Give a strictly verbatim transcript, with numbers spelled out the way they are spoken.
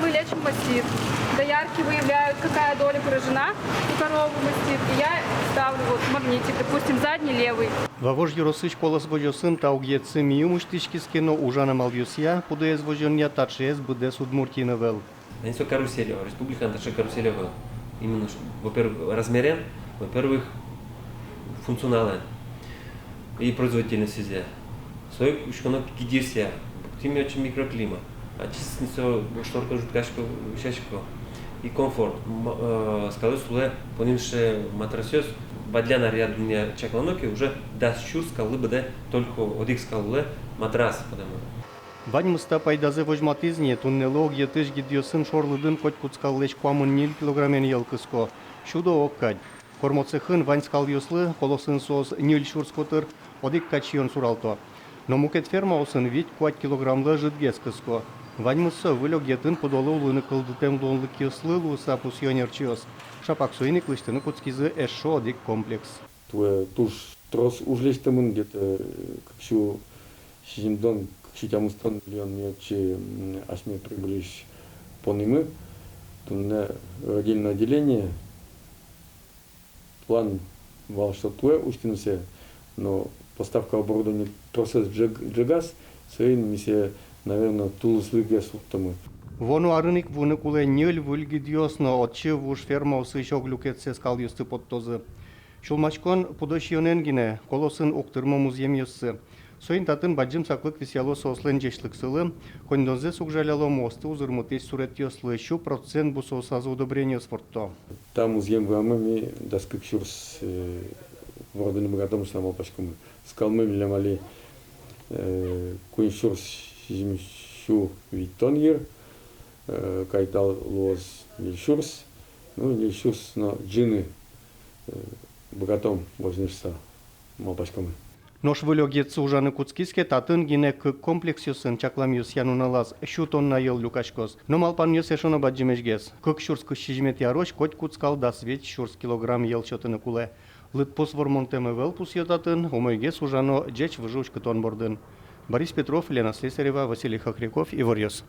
Мы лечим мастит. Доярки выявляют, какая доля поражена у коровы мастит. И я ставлю вот магнитик, допустим, задний левый. Вавож ёросысь «Колос» возёсын та огъетсы миым усьтӥськиз ке но, ужан амалъёсъя, пудоез возёнъя, таӵеез быдэс Удмуртиын ӧвӧл. Они всё каруселево, республика, она также каруселево. Именно, ш-, во-первых, размерен, во-первых, функционален и производительностьсэ. Соин ик учконо гидъёсъя, пуктӥм отчы микроклимат. Ачиз со шторка ӝутскасько, усьтӥсько. И комфорт. М, э, скалъёс улэ понӥм сыӵе матрасъёс, бадӟым аръя дунъя чаклано ке, уже дас сюрс скаллы быдэ только одӥг скал улэ матрас подэмо. Ваньмыз та пайдазэ возьматӥз ни. Туннэлы огъетысь гидъёсын шорлыдын котькуд скаллэсь куамын ньыль килограммен йӧл кыско. Сюдо ог кадь. Кормоцехын вань скалъёслы, «Колосын» соос ньыль сюрс котыр, одӥг кадь сиён суралто. Но мукет фермаосын вить-куать килограммлы ӧжытгес кыско. Ваньмыз со выль огъетын пудолы улыны кылдытэм луонлыкъёслы луыса, пусъё ӧнерчиос. Шапак соин ик лэсьтыны кутскизы эшшо одӥг комплекс. Туэ туж трос уж лэсьтэмын, где-то, э, кык сю сизьымдон, кык сю тямыстон миллион ми отчы, м, асьме прибыльысь понӥмы. Туннэ родильное отделение. План вал, что туэ усьтыны сое, но поставка оборудования тросэз ӝег-, ӝегаз, соин ми сое, наверно, тулыслы гес вуттомы. Вуоно арын ик вуыны кулэ ньыль выль гидъёс но, отчы вуж фермаосысь ог люкетсэ скалъёсты поттозы. Сюлмаськон пудо сиёнэн гинэ, «Колосын» уг тырмо музъемъёссы. Соин татын бадӟым саклык висъяло соослэн ӟечлыксылы, коньдонзэс уг жаляло муосты узырмытӥсь суретъёслы, сю процент бусыосазы удобрениос ворттӥзы. Та музъем вырамы ми дас кык сюрс, э, вордыны быгатом шуыса малпаськомы. Скалмы милям али, э, куинь сюрс сизьым сю витьтон йыр, э, кайтал луоз ньыль сюрс, ну, ньыль сюрс но ӝыны, э, быгатом возьыны шуыса малпаськомы. Нош выль огъетсы ужаны кутскиз ке, татын гинэ кык комплексъёсын, чакламъёсъя, нуналаз сю тонна йӧл люкаськоз. Но малпанъёс эшшо но бадӟымесьгес. Кык сюрс кызь сизьыметӥ арозь котькуд скал дас вить сюрс килограмм йӧл сётыны кулэ. Лыдпус вормонтэм ӧвӧл, пусъё татын, умойгес ужано ӟеч выжы уськытон бордын. Борис Петров, Елена Слесарева, Василий Хохряков, «Иворъёс».